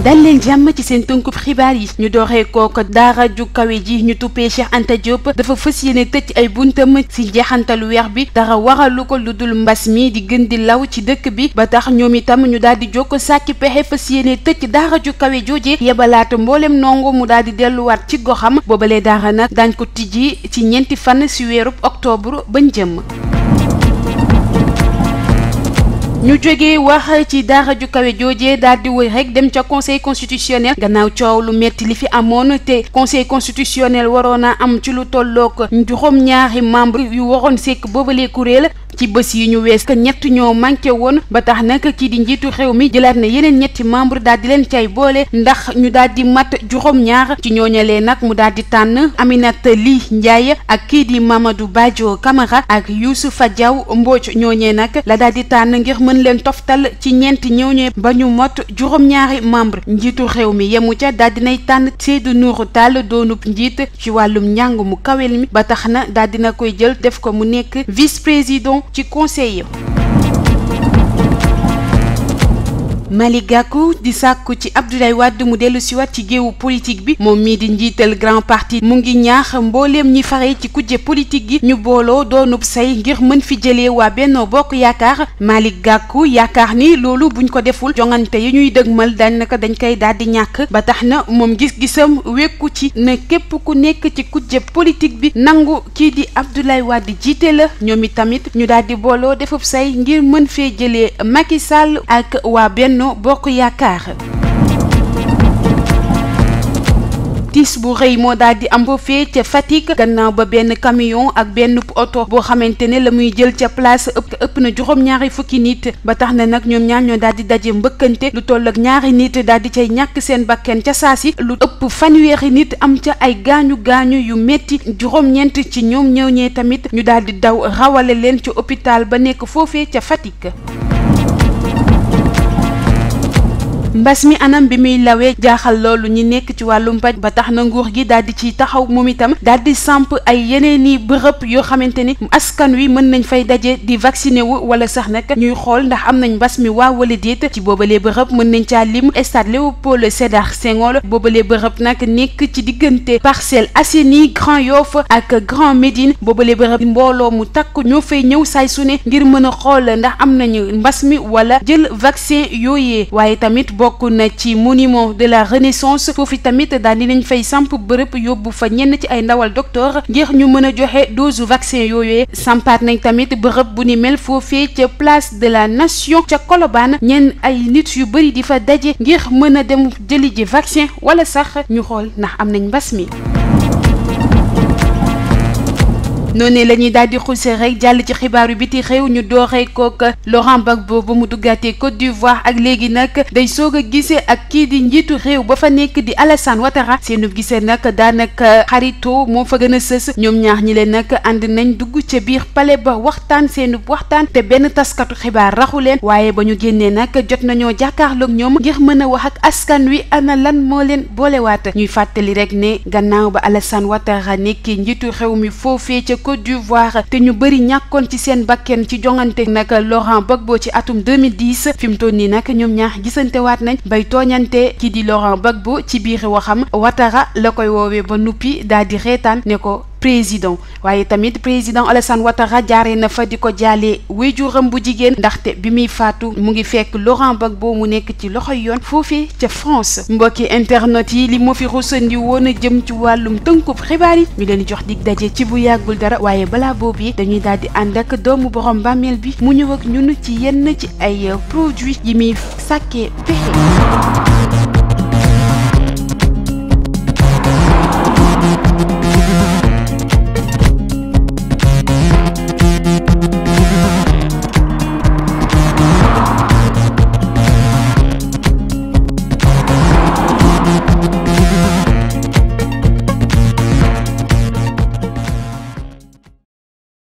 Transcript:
dal leen jàmm ci seen tënkub xibaar yi ñu dooree kook daara ju kawe ji ñu tuppee Cheikh Anta Diop dafa fas yéene tëj ay buntam ci njeexantalu weer bi dara waralu ko lu dul mbas mi di gën di law ci dëkk bi ba tax ñoom itam ñu daal di jokk sàkki pexe fas yéene tëj daara ju kawe jooje yebalaata mboolem ndongo mu daal di delluwaat ci goxam boobalee daara nag daañ ko tijji ci 4 fan ci weerub octobre bañ jëm. ñu jógee wax ci daara ju kawe joojee daal di wëy rek dem ca conseil constitutionnel gannaaw coow lu metti li fi amoon te conseil constitutionnel waroon a am ci lu tollook juróom-ñaari membre yu waroon sekk boobalee kuréel ci bés yi ñu wees ñett ñoo manqué woon ba tax nag kii di njiitu réew mi jëlaat na yeneen ñetti membre daal di leen cay boole ndax ñu daal di mat juróom-ñaar ci ñooñalee nag mu daal di tànn Aminata Ly Ndiaye ak kii di Mamadou Badio Camara ak Youssoufa Diaw Mbodj ñooñee nag la daal di tànn ngir mën leen toftal ci ñeenti ñooñee ba ñu mot juróom-ñaari membre njiitu réew mi yemu ca daal dinay tànn Seydou Nourou Tall doonub njiit ci wàllum njàng mu kawel mi ba tax na daal dina koy jël def ko mu nekk vice-président ci conseil. Malick Gakou di sàkku ci Abdoulaye Wade mu dellu siwaat ci géewu politique bi moom mii di njiital grand parti mu ngi ñaax mbooleem ñi fare ci kujje politique gi ñu booloo doonub say ngir mën fi jëlee waa Benno Bokk Yaakaar Malick Gakou yaakaar ni loolu buñ ko deful jongante yi ñuy dëgmal dañ koy daal di ñàkk ba tax na moom gis-gisam wekku ci ne képp ku nekk ci kujje politique bi nangu kii di Abdoulaye Wade jiite la ñoom itamit ñu daal di booloo defub say ngir mën fee jëlee Macky Sall ak waa Benno Bokk Yaakaar. tiis bu rëy moo daal di am foofee ca Fatick gannaaw ba benn camion ak benn oto boo xamante ne la muy jël ca place ëpp na juróom-ñaari fukki nit ba tax na nag ñoom ñaar ñoo daal di daje mbëkkante lu toll ak ñaari nit daal di cay ñàkk seen bakken ca saasi lu ëpp fanweeri nit am ca ay gaañu yu metti juróom-ñeent ci ñoom ñëwñee tamit ñu daal di daw rawale leen ci hôpital ba nekk foofee ca Fatick. mbas mi anam bi muy lawee jaaxal loolu ñi nekk ci wàllum paj ba tax na nguur gi daal di ciy taxaw moom itam daal di samp ay yeneeni bërëb yoo xamante ni askan wi mën nañ fay daje di vacciné wu wala sax nag ñuy xool ndax am nañ mbas mi waaw wala déet ci boobalee bërëb mën nañ caa lim stade Léopold Sédar Senghor boobalee bërëb nag nekk ci diggante Parcelles Assainies Grand Yoff ak Grand Médine boobalee bërëb mbooloo mu takk ñoo fay ñëw saay su ne ngir mën a xool ndax am nañu mbas mi wala jël vaccin yooyee waaye tamit bokk na ci monument de la Renaissance foofu tamit daal dinañ fay samp bërëb yóbbu fa ñenn ci ay ndawal docteur ngir ñu mën a joxe dose vaccin yooyee sampaat nañ tamit bërëb bu ni mel foofee ca place de la Nation ca Colobane ñenn ay nit yu bëri di fa daje ngir mën a dem jëli ji vaccin wala sax ñu xool ndax am nañ mbas mi. noonu la ñuy daal di xuuse rek jàll ci xibaaru biti réew ñu dooree kook Laurent Gbagbo ba mu duggaatee Côte d'Ivoire ak léegi nag day soog a gisee ak kii di njiitu réew ba fa nekk di Alassane Ouattara seenub gisee nag daanaka xaritoo moo fa gën a sës ñoom ñaar ñi leen nag ànd nañ dugg ca biir palais ba waxtaan seenub waxtaan te benn taskatu xibaar raxu leen waaye ba ñu génnee nag jot nañoo jàkkaarloog ñoom ngir mën a wax ak askan wi ana lan moo leen boolewaat ñuy fàttali rek ne gannaaw ba Alassane Ouattara nekkee njiitu réew mi foofee ca Côte d'Ivoire te ñu bëri ñàkkoon ci seen bakken ci jongante nag Laurent Gbagbo ci atum 2010 fi mu toll nii nag ñoom ñaar gisante waat nañ bay tooñante ki di Laurent Gbagbo ci biir waxam Ouattara la koy woowee ba nuppi daal di reetaan ne ko président waaye tamit président Alassane Ouattara jaaree na fa di ko jaalee wéjuram bu jigéen ndaxte bi muy faatu mu ngi fekk Laurent Gbagbo mu nekk ci loxoy yoon foofee ca France mbokki internet yi li moo fi rusandi woon a jëm ci wàllum tënkub xibaar yi ñu leen di jox dig daje ci bu yàggul dara waaye balaa boobu yi dañuy daal di ànd ak doomu borom bàmmeel bi mu ñëw ak ñun ci yenn ci ay produits yi muy sàkkee pexe